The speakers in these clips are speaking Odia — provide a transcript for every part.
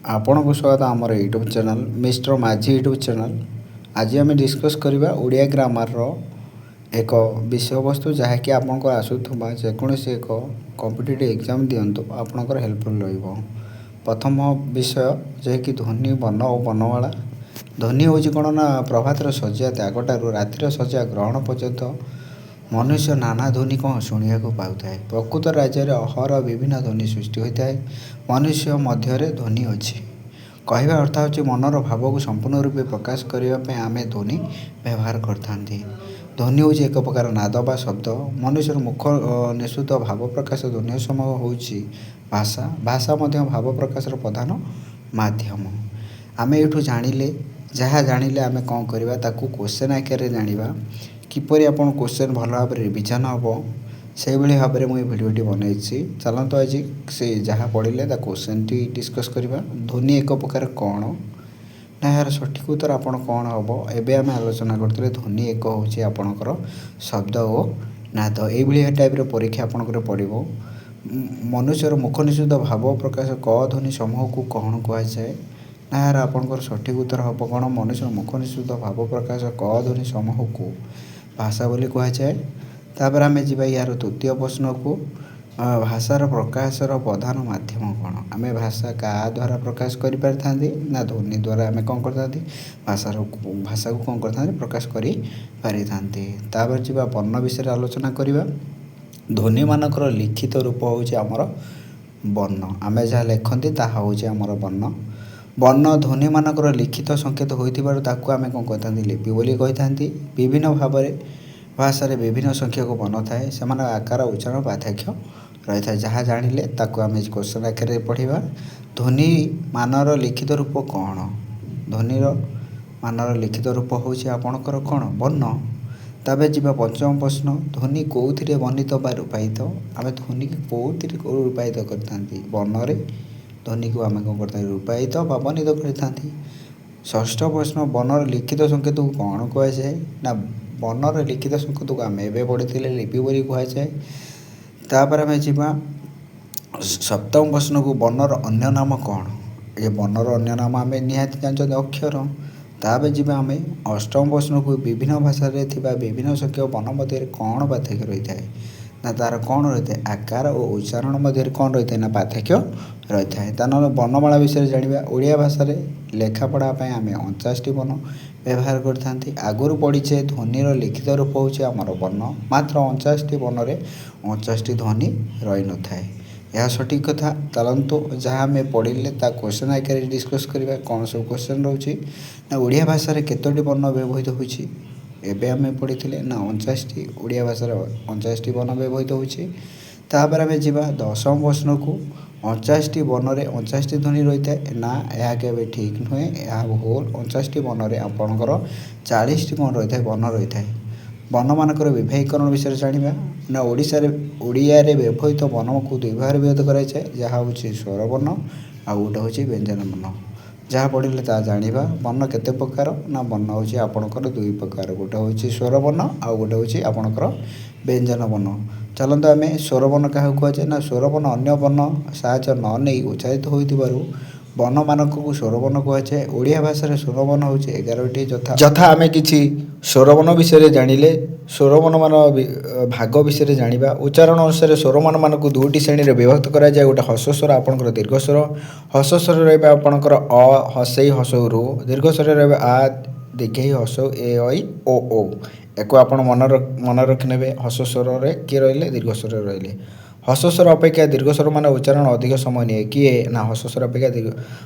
ଆପଣଙ୍କୁ ସ୍ୱାଗତ ଆମର YouTube channel, mister Majhi YouTube channel. ଆଜି ଆମେ ଡିସ୍କସ୍ କରିବା ଓଡ଼ିଆ ଗ୍ରାମାରର ଏକ ବିଷୟବସ୍ତୁ, ଯାହାକି ଆପଣଙ୍କ ଆସୁଥିବା ଯେକୌଣସି ଏକ କମ୍ପିଟେଟିଭ୍ ଏକ୍ଜାମ୍ ଦିଅନ୍ତୁ, ଆପଣଙ୍କର ହେଲ୍ପଫୁଲ୍ ରହିବ। ପ୍ରଥମ ବିଷୟ ଯାହାକି ଧ୍ୱନି, ବର୍ଣ୍ଣ ଓ ବର୍ଣ୍ଣମାଳା। ଧ୍ୱନି ହେଉଛି କ'ଣ ନା ପ୍ରଭାତର ଶଯ୍ୟା ତ୍ୟାଗଠାରୁ ରାତିର ଶଯ୍ୟା ଗ୍ରହଣ ପର୍ଯ୍ୟନ୍ତ ମନୁଷ୍ୟ ନାନା ଧ୍ୱନି କ'ଣ ଶୁଣିବାକୁ ପାଉଥାଏ। ପ୍ରକୃତ ରାଜ୍ୟରେ ଅହରହ ବିଭିନ୍ନ ଧ୍ୱନି ସୃଷ୍ଟି ହୋଇଥାଏ। ମନୁଷ୍ୟ ମଧ୍ୟରେ ଧ୍ୱନି ଅଛି। କହିବା ଅର୍ଥ ହେଉଛି, ମନର ଭାବକୁ ସମ୍ପୂର୍ଣ୍ଣ ରୂପେ ପ୍ରକାଶ କରିବା ପାଇଁ ଆମେ ଧ୍ୱନି ବ୍ୟବହାର କରିଥାନ୍ତି। ଧ୍ୱନି ହେଉଛି ଏକ ପ୍ରକାର ନାଦ ବା ଶବ୍ଦ। ମନୁଷ୍ୟର ମୁଖ ନିଃସୃତ ଭାବ ପ୍ରକାଶ ଧ୍ୱନି ସମୂହ ହେଉଛି ଭାଷା। ଭାଷା ମଧ୍ୟ ଭାବ ପ୍ରକାଶର ପ୍ରଧାନ ମାଧ୍ୟମ। ଆମେ ଏଇଠୁ ଜାଣିଲେ, ଯାହା ଜାଣିଲେ ଆମେ କ'ଣ କରିବା, ତାକୁ କୋଶ୍ଚେନ୍ ଆକାରରେ ଜାଣିବା। କିପରି ଆପଣ କୋଶ୍ଚେନ୍ ଭଲ ଭାବରେ ରିଭିଜନ୍ ହେବ, ସେଇଭଳି ଭାବରେ ମୁଁ ଏ ଭିଡ଼ିଓଟି ବନେଇଛି। ଚାଲନ୍ତୁ, ଆଜି ସେ ଯାହା ପଢ଼ିଲେ ତା କୋଶ୍ଚେନ୍ଟି ଡିସ୍କସ୍ କରିବା। ଧ୍ୱନି ଏକ ପ୍ରକାର କ'ଣ ନା, ଏହାର ସଠିକ୍ ଉତ୍ତର ଆପଣ କ'ଣ ହେବ? ଏବେ ଆମେ ଆଲୋଚନା କରିଥିଲେ, ଧ୍ୱନି ଏକ ହେଉଛି ଆପଣଙ୍କର ଶବ୍ଦ ଓ ନାଦ। ଏଇଭଳିଆ ଟାଇପ୍ର ପରୀକ୍ଷା ଆପଣଙ୍କର ପଡ଼ିବ। ମନୁଷ୍ୟର ମୁଖ ନିଃସୃତ ଭାବ ପ୍ରକାଶ କ ଧ୍ୱନି ସମୂହକୁ କ'ଣ କୁହାଯାଏ ନା, ଏହାର ଆପଣଙ୍କର ସଠିକ୍ ଉତ୍ତର ହେବ କ'ଣ? ମନୁଷ୍ୟର ମୁଖ ନିଃସୃତ ଭାବ ପ୍ରକାଶ କ ଧ୍ୱନି ସମୂହକୁ ଭାଷା ବୋଲି କୁହାଯାଏ। ତାପରେ ଆମେ ଯିବା ୟାର ତୃତୀୟ ପ୍ରଶ୍ନକୁ। ଭାଷାର ପ୍ରକାଶର ପ୍ରଧାନ ମାଧ୍ୟମ କ'ଣ? ଆମେ ଭାଷା କାହା ଦ୍ୱାରା ପ୍ରକାଶ କରିପାରିଥାନ୍ତି ନା, ଧ୍ୱନି ଦ୍ୱାରା ଆମେ କ'ଣ କରିଥାନ୍ତି, ଭାଷାକୁ କ'ଣ କରିଥାନ୍ତି, ପ୍ରକାଶ କରିପାରିଥାନ୍ତି। ତାପରେ ଯିବା ବର୍ଣ୍ଣ ବିଷୟରେ ଆଲୋଚନା କରିବା। ଧ୍ୱନିମାନଙ୍କର ଲିଖିତ ରୂପ ହେଉଛି ଆମର ବର୍ଣ୍ଣ। ଆମେ ଯାହା ଲେଖନ୍ତି, ତାହା ହେଉଛି ଆମର ବର୍ଣ୍ଣ। ବର୍ଣ୍ଣ ଧ୍ୱନିମାନଙ୍କର ଲିଖିତ ସଂକେତ ହୋଇଥିବାରୁ ତାକୁ ଆମେ କ'ଣ କହିଥାନ୍ତି? ଲିପି ବୋଲି କହିଥାନ୍ତି। ବିଭିନ୍ନ ଭାବରେ ଭାଷାରେ ବିଭିନ୍ନ ସଂଖ୍ୟକ ବର୍ଣ୍ଣ ଥାଏ। ସେମାନଙ୍କ ଆକାର, ଉଚ୍ଚାରଣ ପାର୍ଥକ୍ୟ ରହିଥାଏ। ଯାହା ଜାଣିଲେ, ତାକୁ ଆମେ କ୍ୱେଶ୍ଚନ୍ ଆକାରରେ ପଢ଼ିବା। ଧ୍ୱନି ମାନର ଲିଖିତ ରୂପ କ'ଣ? ଧ୍ୱନିର ମାନର ଲିଖିତ ରୂପ ହେଉଛି ଆପଣଙ୍କର କ'ଣ? ବର୍ଣ୍ଣ। ତାପରେ ଯିବା ପଞ୍ଚମ ପ୍ରଶ୍ନ। ଧ୍ୱନି କେଉଁଥିରେ ବର୍ଣ୍ଣିତ ବା ରୂପାୟିତ? ଆମେ ଧ୍ୱନିକୁ କେଉଁଥିରେ ରୂପାୟିତ କରିଥାନ୍ତି? ବର୍ଣ୍ଣରେ ଧ୍ୱନିକୁ ଆମେ କ'ଣ କରିଥାନ୍ତି? ରୂପାୟିତ ବା ବର୍ଣ୍ଣିତ କରିଥାନ୍ତି। ଷଷ୍ଠ ପ୍ରଶ୍ନ, ବର୍ଣ୍ଣର ଲିଖିତ ସଂକେତକୁ କ'ଣ କୁହାଯାଏ ନା, ବର୍ଣ୍ଣର ଲିଖିତ ସଂକେତକୁ ଆମେ ଏବେ ପଢ଼ିଥିଲେ, ଲିପି ବୋଲି କୁହାଯାଏ। ତାପରେ ଆମେ ଯିବା ସପ୍ତମ ପ୍ରଶ୍ନକୁ। ବର୍ଣ୍ଣର ଅନ୍ୟ ନାମ କ'ଣ? ଏ ବର୍ଣ୍ଣର ଅନ୍ୟ ନାମ ଆମେ ନିହାତି ଜାଣିଛନ୍ତି, ଅକ୍ଷର। ତାପରେ ଯିବା ଆମେ ଅଷ୍ଟମ ପ୍ରଶ୍ନକୁ। ବିଭିନ୍ନ ଭାଷାରେ ଥିବା ବିଭିନ୍ନ ସଂଖ୍ୟକ ବର୍ଣ୍ଣ ମଧ୍ୟରେ କ'ଣ ପାର୍ଥକ୍ୟ ରହିଥାଏ ନା, ତା'ର କ'ଣ ରହିଥାଏ? ଆକାର ଓ ଉଚ୍ଚାରଣ ମଧ୍ୟରେ କ'ଣ ରହିଥାଏ ନା, ପାର୍ଥକ୍ୟ ରହିଥାଏ। ତା ନହେଲେ ବର୍ଣ୍ଣମାଳା ବିଷୟରେ ଜାଣିବା। ଓଡ଼ିଆ ଭାଷାରେ ଲେଖାପଢ଼ା ପାଇଁ ଆମେ 49ଟି ବର୍ଣ୍ଣ ବ୍ୟବହାର କରିଥାନ୍ତି। ଆଗରୁ ପଢ଼ିଛେ, ଧ୍ୱନିର ଲିଖିତ ରୂପ ହେଉଛି ଆମର ବର୍ଣ୍ଣ। ମାତ୍ର 49ଟି ବର୍ଣ୍ଣରେ 49ଟି ଧ୍ୱନି ରହିନଥାଏ, ଏହା ସଠିକ୍ କଥା। ଚାଲନ୍ତୁ, ଯାହା ଆମେ ପଢ଼ିଲେ ତା କ୍ୱେଶ୍ଚନ୍ ଆକାରରେ ଡିସ୍କସ୍ କରିବା। କ'ଣ ସବୁ କ୍ୱେଶ୍ଚନ୍ ରହୁଛି ନା, ଓଡ଼ିଆ ଭାଷାରେ କେତୋଟି ବର୍ଣ୍ଣ ବ୍ୟବହୃତ ହେଉଛି? ଏବେ ଆମେ ପଢ଼ିଥିଲେ ନା, 49ଟି। ଓଡ଼ିଆ ଭାଷାରେ 49ଟି ବର୍ଣ୍ଣ ବ୍ୟବହୃତ ହେଉଛି। ତାପରେ ଆମେ ଯିବା ଦଶମ ପ୍ରଶ୍ନକୁ। 49ଟି ବର୍ଣ୍ଣରେ 49ଟି ଧ୍ୱନି ରହିଥାଏ ନା, ଏହା କେବେ ଠିକ୍ ନୁହେଁ, ଏହା ଭୁଲ। 49ଟି ବର୍ଣ୍ଣରେ ଆପଣଙ୍କର 40ଟି କ'ଣ ରହିଥାଏ? ବର୍ଣ୍ଣ ରହିଥାଏ। ବର୍ଣ୍ଣମାନଙ୍କର ବିଭାଗୀକରଣ ବିଷୟରେ ଜାଣିବା ନା, ଓଡ଼ିଆରେ ବ୍ୟବହୃତ ବର୍ଣ୍ଣକୁ ଦୁଇ ଭାଗରେ ବିଭକ୍ତ କରାଯାଏ, ଯାହା ହେଉଛି ସ୍ୱରବର୍ଣ୍ଣ ଆଉ ଗୋଟେ ହେଉଛି ବ୍ୟଞ୍ଜନ ବର୍ଣ୍ଣ। ଯାହା ପଢ଼ିଲେ ତାହା ଜାଣିବା। ବର୍ଣ୍ଣ କେତେ ପ୍ରକାର ନା, ବର୍ଣ୍ଣ ହେଉଛି ଆପଣଙ୍କର ଦୁଇ ପ୍ରକାର। ଗୋଟେ ହେଉଛି ସ୍ୱରବର୍ଣ୍ଣ ଆଉ ଗୋଟେ ହେଉଛି ଆପଣଙ୍କର ବ୍ୟଞ୍ଜନ ବର୍ଣ୍ଣ। ଚାଲନ୍ତୁ ଆମେ, ସ୍ୱରବର୍ଣ୍ଣ କାହାକୁ କୁହାଯାଏ ନା, ସ୍ୱରବର୍ଣ୍ଣ ଅନ୍ୟ ବର୍ଣ୍ଣ ସାହାଯ୍ୟ ନ ନେଇ ଉଚ୍ଚାରିତ ହୋଇଥିବାରୁ ବର୍ଣ୍ଣମାନଙ୍କୁ ସ୍ୱରବର୍ଣ୍ଣ କୁହାଯାଏ। ଓଡ଼ିଆ ଭାଷାରେ ସ୍ୱରବର୍ଣ୍ଣ ହେଉଛି 11ଟି, ଯଥା। ଯଥା ଆମେ କିଛି ସ୍ୱରବର୍ଣ୍ଣ ବିଷୟରେ ଜାଣିଲେ, ସ୍ୱରବର୍ଣ୍ଣମାନ ଭାଗ ବିଷୟରେ ଜାଣିବା। ଉଚ୍ଚାରଣ ଅନୁସାରେ ସ୍ୱରବର୍ଣ୍ଣମାନଙ୍କୁ ଦୁଇଟି ଶ୍ରେଣୀରେ ବିଭକ୍ତ କରାଯାଏ। ଗୋଟେ ହ୍ରସ୍ୱ ସ୍ୱର, ଆପଣଙ୍କର ଦୀର୍ଘ ସ୍ୱର। ହ୍ରସ୍ୱ ସ୍ୱର ରହିବ ଆପଣଙ୍କର ଅ, ହ୍ରସ୍ୱଇ, ହ୍ରସ୍ୱ ରୁ। ଦୀର୍ଘ ସ୍ୱର ରହିବ ଆ, ଦୀର୍ଘଇ, ହ୍ରସ୍ୱ ଏ, ଐ ଓ ଓ। ୟାକୁ ଆପଣ ମନେ ରଖିନେବେ। ହ୍ରସ୍ୱ ସ୍ୱରରେ କିଏ ରହିଲେ? ଦୀର୍ଘ ସ୍ୱରରେ ରହିଲେ। ହ୍ରସ୍ୱ ସ୍ୱର ଅପେକ୍ଷା ଦୀର୍ଘ ସ୍ୱର ମାନେ ଉଚ୍ଚାରଣ ଅଧିକ ସମୟ ନିଏ। କିଏ ନା, ହ୍ରସ୍ୱ ସ୍ୱର ଅପେକ୍ଷା ଦୀର୍ଘ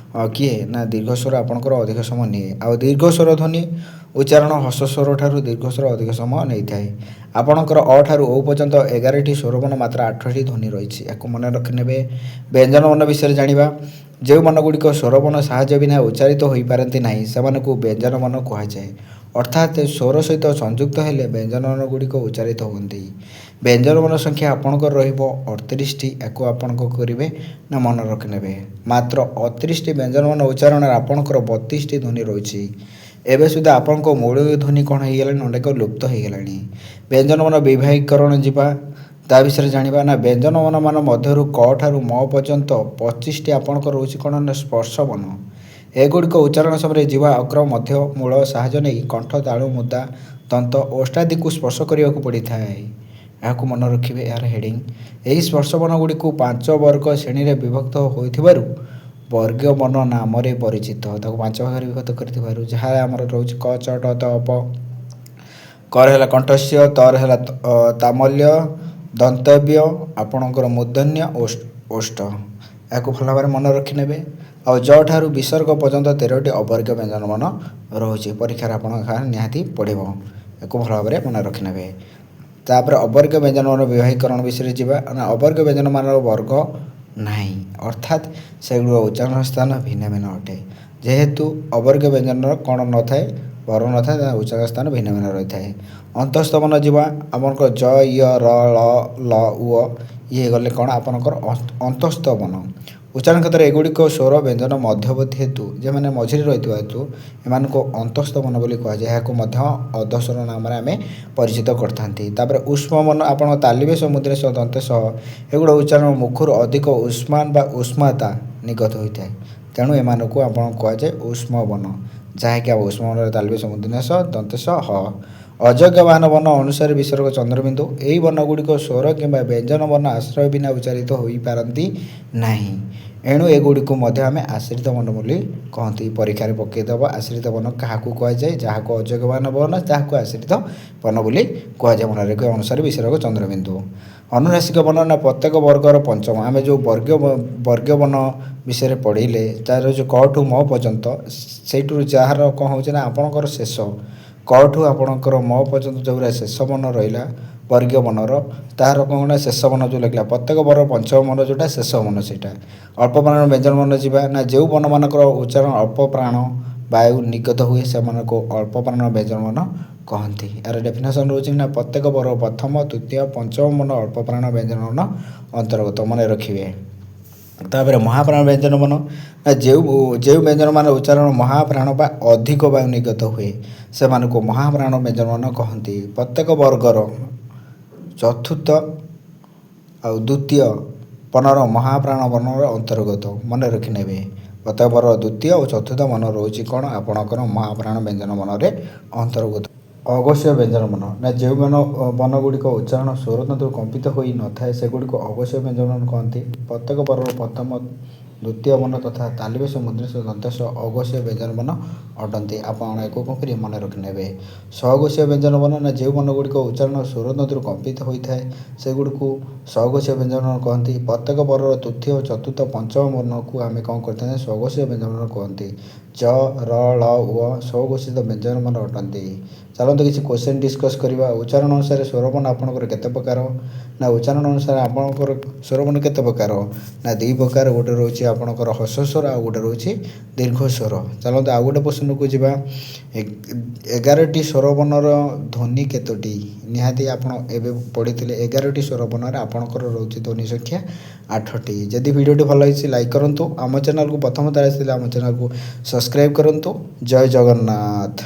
କିଏ ନା, ଦୀର୍ଘ ସ୍ୱର ଆପଣଙ୍କର ଅଧିକ ସମୟ ନିଏ। ଆଉ ଦୀର୍ଘ ସ୍ୱର ଧ୍ୱନି ଉଚ୍ଚାରଣ ହ୍ରସ୍ୱ ସ୍ୱର ଠାରୁ ଦୀର୍ଘ ସ୍ୱର ଅଧିକ ସମୟ ନେଇଥାଏ। ଆପଣଙ୍କର ଅ ଠାରୁ ଓ ପର୍ଯ୍ୟନ୍ତ 11ଟି ସ୍ୱରବର୍ଣ୍ଣ, ମାତ୍ର ଆଠଟି ଧ୍ୱନି ରହିଛି। ୟାକୁ ମନେ ରଖିନେବେ। ବ୍ୟଞ୍ଜନ ବର୍ଣ୍ଣ ବିଷୟରେ ଜାଣିବା। ଯେଉଁ ବର୍ଣ୍ଣଗୁଡ଼ିକ ସ୍ୱରବର୍ଣ୍ଣ ସାହାଯ୍ୟ ବିନା ଉଚ୍ଚାରିତ ହୋଇପାରନ୍ତି ନାହିଁ, ସେମାନଙ୍କୁ ବ୍ୟଞ୍ଜନ ବର୍ଣ୍ଣ କୁହାଯାଏ। ଅର୍ଥାତ୍ ସ୍ୱର ସହିତ ସଂଯୁକ୍ତ ହେଲେ ବ୍ୟଞ୍ଜନ ଗୁଡ଼ିକ ଉଚ୍ଚାରିତ ହୁଅନ୍ତି। ବ୍ୟଞ୍ଜନ ବର୍ଣ୍ଣ ସଂଖ୍ୟା ଆପଣଙ୍କର ରହିବ 38ଟି। ୟାକୁ ଆପଣ କ'ଣ କରିବେ ନା, ମନେ ରଖିନେବେ। ମାତ୍ର 38ଟି ବ୍ୟଞ୍ଜନ ବର୍ଣ୍ଣ ଉଚ୍ଚାରଣରେ ଆପଣଙ୍କର 32ଟି ଧ୍ୱନି ରହିଛି। ଏବେ ସୁଦ୍ଧା ଆପଣଙ୍କ ମୌଳିକ ଧ୍ୱନି କ'ଣ ହେଇଗଲାଣି? ଅନେକ ଲୁପ୍ତ ହେଇଗଲାଣି। ବ୍ୟଞ୍ଜନ ବର୍ଣ୍ଣ ବିଭାଗୀକରଣ ଯିବା। ତା ବିଷୟରେ ଜାଣିବା। ନା, ବ୍ୟଞ୍ଜନ ବର୍ଣ୍ଣମାନ ମଧ୍ୟରୁ କ ଠାରୁ ମ ପର୍ଯ୍ୟନ୍ତ 25ଟି ଆପଣଙ୍କର ରହୁଛି କ'ଣ ନା ସ୍ପର୍ଶ ବର୍ଣ୍ଣ। ଏଗୁଡ଼ିକ ଉଚ୍ଚାରଣ ସମୟରେ ଜିହ୍ୱା ଅଗ୍ର, ମଧ୍ୟ, ମୂଳ ସାହାଯ୍ୟ ନେଇ କଣ୍ଠ, ତାଳୁ, ମୁଦା, ଦନ୍ତ, ଓଷ୍ଠାଦିକୁ ସ୍ପର୍ଶ କରିବାକୁ ପଡ଼ିଥାଏ। ଏହାକୁ ମନେ ରଖିବେ, ଏହାର ହେଡ଼ିଂ। ଏହି ସ୍ପର୍ଶ ବର୍ଣ୍ଣଗୁଡ଼ିକୁ 5 ବର୍ଗ ଶ୍ରେଣୀରେ ବିଭକ୍ତ ହୋଇଥିବାରୁ ବର୍ଗୀୟ ବର୍ଣ୍ଣ ନାମରେ ପରିଚିତ। ତାକୁ 5 ଭାଗରେ ବିଭକ୍ତ କରିଥିବାରୁ, ଯାହା ଆମର ରହୁଛି କ, ଚ, ଟ, ତ, ପ। କରେ ହେଲା କଣ୍ଠସ୍ୟ, ତରେ ହେଲା ତାମଲ୍ୟ, ଦନ୍ତବ୍ୟ, ଆପଣଙ୍କର ମୂର୍ଧନ୍ୟ, ଓଷ୍ଠ। ଏହାକୁ ଭଲ ଭାବରେ ମନେ ରଖିନେବେ। ଆଉ ଜ ଠାରୁ ବିସର୍ଗ ପର୍ଯ୍ୟନ୍ତ 13ଟି ଅବର୍ଗ ବ୍ୟଞ୍ଜନ ବର୍ଣ୍ଣ ରହୁଛି। ପରୀକ୍ଷାରେ ଆପଣଙ୍କ ନିହାତି ପଡ଼ିବ, ଏହାକୁ ଭଲ ଭାବରେ ମନେ ରଖିନେବେ। ତାପରେ ଅବର୍ଗ ବ୍ୟଞ୍ଜନ ବର୍ଣ୍ଣ ବିଭାଗୀକରଣ ବିଷୟରେ ଯିବା। ନା, ଅବର୍ଗ ବ୍ୟଞ୍ଜନ ମାନର ବର୍ଗ ନାହିଁ, ଅର୍ଥାତ୍ ସେଗୁଡ଼ିକ ଉଚ୍ଚାରଣ ସ୍ଥାନ ଭିନ୍ନ ଭିନ୍ନ ଅଟେ। ଯେହେତୁ ଅବର୍ଗ ବ୍ୟଞ୍ଜନର କ'ଣ ନଥାଏ, ବର୍ଣ୍ଣ ନଥାଏ, ତା ଉଚ୍ଚାରଣ ସ୍ଥାନ ଭିନ୍ନ ଭିନ୍ନ ରହିଥାଏ। ଅନ୍ତସ୍ଥ ବର୍ଣ୍ଣ ଯିବା। ଆପଣଙ୍କର ଜ, ୟ, ର, ଳ, ଲ, ଉ, ଇଏ ଗଲେ କ'ଣ ଆପଣଙ୍କର ଅନ୍ତସ୍ଥ ବର୍ଣ୍ଣ। ଉଚ୍ଚାରଣ କ୍ଷେତ୍ରରେ ଏଗୁଡ଼ିକ ସ୍ୱର ବ୍ୟଞ୍ଜନ ମଧ୍ୟବର୍ତ୍ତୀ ହେତୁ, ଯେଉଁମାନେ ମଝିରେ ରହିଥିବା ହେତୁ ଏମାନଙ୍କୁ ଅନ୍ତସ୍ଥ ବର୍ଣ୍ଣ ବୋଲି କୁହାଯାଏ। ଏହାକୁ ମଧ୍ୟ ଅଧସ୍ୱର ନାମରେ ଆମେ ପରିଚିତ କରିଥାନ୍ତି। ତାପରେ ଉଷ୍ମ ବର୍ଣ୍ଣ ଆପଣ ତାଲିବେଶ, ମୁଦ୍ରେଶ, ଦନ୍ତେଶ, ଏଗୁଡ଼ା ଉଚ୍ଚାରଣ ମୁଖରୁ ଅଧିକ ଉଷ୍ମାନ ବା ଉଷ୍ମତା ନିଗତ ହୋଇଥାଏ। ତେଣୁ ଏମାନଙ୍କୁ ଆପଣ କୁହାଯାଏ ଉଷ୍ମ ବର୍ଣ୍ଣ, ଯାହାକି ଆଉ ଉଷ୍ମ ବର୍ଣ୍ଣରେ ତାଲିବେଶ, ମୁଦ୍ରେଶ, ଦନ୍ତେଶ, ହ। ଅଯୋଗ୍ୟବାହନ ବର୍ଣ୍ଣ ଅନୁସାରେ ବିସର୍ଗ, ଚନ୍ଦ୍ରବିନ୍ଦୁ। ଏହି ବର୍ଣ୍ଣଗୁଡ଼ିକ ସ୍ୱର କିମ୍ବା ବ୍ୟଞ୍ଜନ ବର୍ଣ୍ଣ ଆଶ୍ରୟ ବିନା ଉଚ୍ଚାରିତ ହୋଇପାରନ୍ତି ନାହିଁ। ଏଣୁ ଏଗୁଡ଼ିକୁ ମଧ୍ୟ ଆମେ ଆଶ୍ରିତ ବର୍ଣ୍ଣ ବୋଲି କହନ୍ତି। ପରୀକ୍ଷାରେ ପକାଇଦେବ, ଆଶ୍ରିତ ବର୍ଣ୍ଣ କାହାକୁ କୁହାଯାଏ? ଯାହାକୁ ଅଯୋଗ୍ୟବାହନ ବର୍ଣ୍ଣ ତାହାକୁ ଆଶ୍ରିତ ବର୍ଣ୍ଣ ବୋଲି କୁହାଯାଏ। ମନେ ରଖିବା, ଅନୁସାରେ ବିସର୍ଗ, ଚନ୍ଦ୍ରବିନ୍ଦୁ। ଅନୁନାସିକ ବର୍ଣ୍ଣ ନା ପ୍ରତ୍ୟେକ ବର୍ଗର ପଞ୍ଚମ। ଆମେ ଯେଉଁ ବର୍ଗ ବର୍ଣ୍ଣ ବିଷୟରେ ପଢ଼ିଲେ, ତାର ଯେଉଁ କ ଠୁ ମ ପର୍ଯ୍ୟନ୍ତ, ସେଇଠୁ ଯାହାର କ'ଣ ହେଉଛି ନା ଆପଣଙ୍କର ଶେଷ କ ଠୁ ଆପଣଙ୍କର ମ ପର୍ଯ୍ୟନ୍ତ ଯେଉଁଗୁଡ଼ା ଶେଷ ବର୍ଣ୍ଣ ରହିଲା ବର୍ଗୀୟ ବର୍ଣ୍ଣର, ତାହାର କ'ଣ ନା ଶେଷ ବର୍ଣ୍ଣ ଯେଉଁ ଲାଗିଲା, ପ୍ରତ୍ୟେକ ବର୍ଗ ପଞ୍ଚମ ବର୍ଣ୍ଣ ଯେଉଁଟା ଶେଷ ବର୍ଣ୍ଣ ସେଇଟା। ଅଳ୍ପ ପ୍ରାଣ ବ୍ୟଞ୍ଜନ ବର୍ଣ୍ଣ ଯିବା। ନା, ଯେଉଁ ବର୍ଣ୍ଣମାନଙ୍କର ଉଚ୍ଚାରଣ ଅଳ୍ପ ପ୍ରାଣ ବାୟୁ ନିଗତ ହୁଏ, ସେମାନଙ୍କୁ ଅଳ୍ପ ପ୍ରାଣ ବ୍ୟଞ୍ଜନ ବର୍ଣ୍ଣ କହନ୍ତି। ଏହାର ଡେଫିନେସନ୍ ରହୁଛି ନା ପ୍ରତ୍ୟେକ ବର୍ଗ ପ୍ରଥମ, ତୃତୀୟ, ପଞ୍ଚମ ବର୍ଣ୍ଣ ଅଳ୍ପ ପ୍ରାଣ ବ୍ୟଞ୍ଜନ ବର୍ଣ୍ଣ ଅନ୍ତର୍ଗତ, ମନେ ରଖିବେ। ତାପରେ ମହାପ୍ରାଣ ବ୍ୟଞ୍ଜନ ବର୍ଣ୍ଣ। ନା, ଯେଉଁ ଯେଉଁ ବ୍ୟଞ୍ଜନମାନ ଉଚ୍ଚାରଣ ମହାପ୍ରାଣ ବା ଅଧିକ ବାୟୁ ନିର୍ଗତ ହୁଏ, ସେମାନଙ୍କୁ ମହାପ୍ରାଣ ବ୍ୟଞ୍ଜନ ବର୍ଣ୍ଣ କହନ୍ତି। ପ୍ରତ୍ୟେକ ବର୍ଗର ଚତୁର୍ଥ ଆଉ ଦ୍ୱିତୀୟ ବର୍ଣ୍ଣର ମହାପ୍ରାଣ ବର୍ଣ୍ଣର ଅନ୍ତର୍ଗତ, ମନେ ରଖିନେବେ। ପ୍ରତ୍ୟେକ ବର୍ଗର ଦ୍ୱିତୀୟ ଓ ଚତୁର୍ଥ ବର୍ଣ୍ଣ ରହୁଛି କ'ଣ ଆପଣଙ୍କର ମହାପ୍ରାଣ ବ୍ୟଞ୍ଜନ ବର୍ଣ୍ଣରେ ଅନ୍ତର୍ଗତ। ଅଘୋଷୀୟ ବ୍ୟଞ୍ଜନ ବର୍ଣ୍ଣ। ନା, ଯେଉଁ ବର୍ଣ୍ଣଗୁଡ଼ିକ ଉଚ୍ଚାରଣ ସ୍ୱରତନ୍ତ୍ରରୁ କମ୍ପିତ ହୋଇ ନଥାଏ, ସେଗୁଡ଼ିକୁ ଅଘୋଷୀୟ ବ୍ୟଞ୍ଜନ ବର୍ଣ୍ଣ କହନ୍ତି। ପ୍ରତ୍ୟେକ ବର୍ଗର ପ୍ରଥମ, ଦ୍ୱିତୀୟ ବର୍ଣ୍ଣ ତଥା ତାଲିବେଶ, ମୁଦ୍ରେଶ, ଦନ୍ତେଶ ଅଘୋଷୀୟ ବ୍ୟଞ୍ଜନ ବର୍ଣ୍ଣ ଅଟନ୍ତି। ଆପଣ ଏହାକୁ କ'ଣ କରିବେ? ମନେ ରଖିନେବେ। ସହଘୋଷୀୟ ବ୍ୟଞ୍ଜନ ବର୍ଣ୍ଣ। ନା, ଯେଉଁ ବର୍ଣ୍ଣଗୁଡ଼ିକ ଉଚ୍ଚାରଣ ସ୍ୱରତନ୍ତ୍ରରୁ କମ୍ପିତ ହୋଇଥାଏ, ସେଗୁଡ଼ିକୁ ସହଘୋଷୀୟ ବ୍ୟଞ୍ଜନ ବର୍ଣ୍ଣ କହନ୍ତି। ପ୍ରତ୍ୟେକ ବର୍ଗର ତୃତୀୟ, ଚତୁର୍ଥ, ପଞ୍ଚମ ବର୍ଣ୍ଣକୁ ଆମେ କ'ଣ କରିଥାନ୍ତି? ସ୍ୱଘୋଷୀୟ ବ୍ୟଞ୍ଜନ ବର୍ଣ୍ଣ କହନ୍ତି। ଚ, ର, ଳ, ୱ ସ୍ୱଘୋଷିତ ବ୍ୟଞ୍ଜନ ବର୍ଣ୍ଣ ଅଟନ୍ତି। ଚାଲନ୍ତୁ କିଛି କ୍ୱେଶ୍ଚନ୍ ଡିସ୍କସ୍ କରିବା। ଉଚ୍ଚାରଣ ଅନୁସାରେ ସ୍ୱରବର୍ଣ୍ଣ ଆପଣଙ୍କର କେତେ ପ୍ରକାର? ନା, ଉଚ୍ଚାରଣ ଅନୁସାରେ ଆପଣଙ୍କର ସ୍ୱରବର୍ଣ୍ଣ କେତେ ପ୍ରକାର? ନା, 2 ପ୍ରକାର। ଗୋଟେ ରହୁଛି ଆପଣଙ୍କର ହ୍ରସ୍ୱ ସ୍ୱର, ଆଉ ଗୋଟେ ରହୁଛି ଦୀର୍ଘ ସ୍ୱର। ଚାଲନ୍ତୁ ଆଉ ଗୋଟେ ପ୍ରଶ୍ନକୁ ଯିବା। 11ଟି ସ୍ୱରବର୍ଣ୍ଣର ଧ୍ୱନି କେତୋଟି? ନିହାତି ଆପଣ ଏବେ ପଢ଼ିଥିଲେ, 11ଟି ସ୍ୱରବର୍ଣ୍ଣରେ ଆପଣଙ୍କର ରହୁଛି ଧ୍ୱନି ସଂଖ୍ୟା 8ଟି। ଯଦି ଭିଡ଼ିଓଟି ଭଲ ହେଇଛି, ଲାଇକ୍ କରନ୍ତୁ। ଆମ ଚ୍ୟାନେଲକୁ ପ୍ରଥମ ଥର ଆସିଥିଲେ ଆମ ଚ୍ୟାନେଲକୁ ସବସ୍କ୍ରାଇବ୍ କରନ୍ତୁ। ଜୟ ଜଗନ୍ନାଥ।